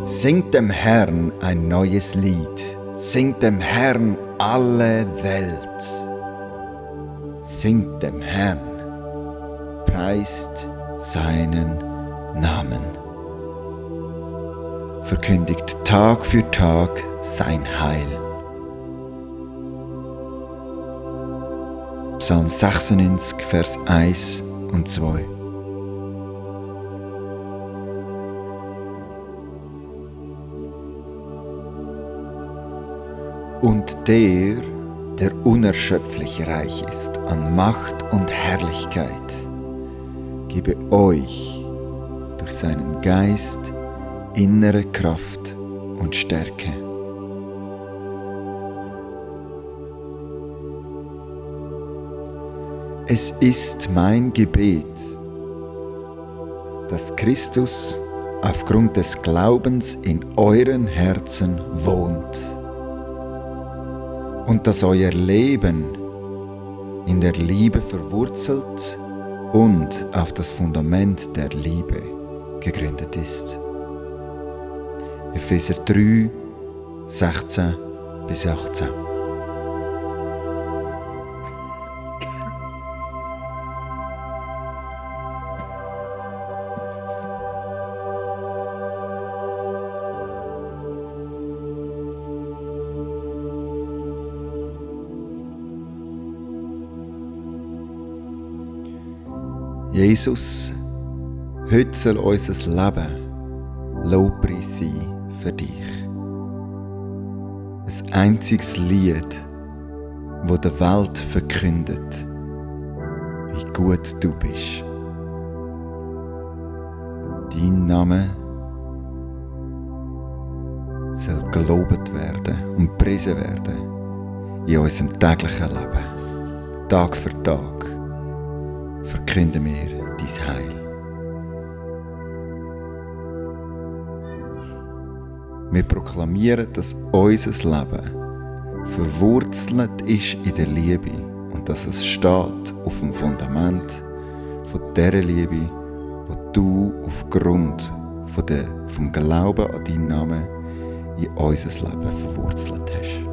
Singt dem Herrn ein neues Lied, singt dem Herrn alle Welt. Singt dem Herrn, preist seinen Namen. Verkündigt Tag für Tag sein Heil. Psalm 96, Vers 1 und 2. Und der unerschöpflich reich ist an Macht und Herrlichkeit, gebe euch durch seinen Geist innere Kraft und Stärke. Es ist mein Gebet, dass Christus aufgrund des Glaubens in euren Herzen wohnt und dass euer Leben in der Liebe verwurzelt und auf das Fundament der Liebe gegründet ist. Epheser 3, 16 bis 18. Jesus, heute soll unser Leben Lobpreis sein für dich. Ein einziges Lied, das der Welt verkündet, wie gut du bist. Dein Name soll gelobt werden und gepriesen werden in unserem täglichen Leben. Tag für Tag verkünden wir dein Heil. Wir proklamieren, dass unser Leben verwurzelt ist in der Liebe und dass es steht auf dem Fundament von dieser Liebe, die du aufgrund vom Glauben an deinen Namen in unser Leben verwurzelt hast.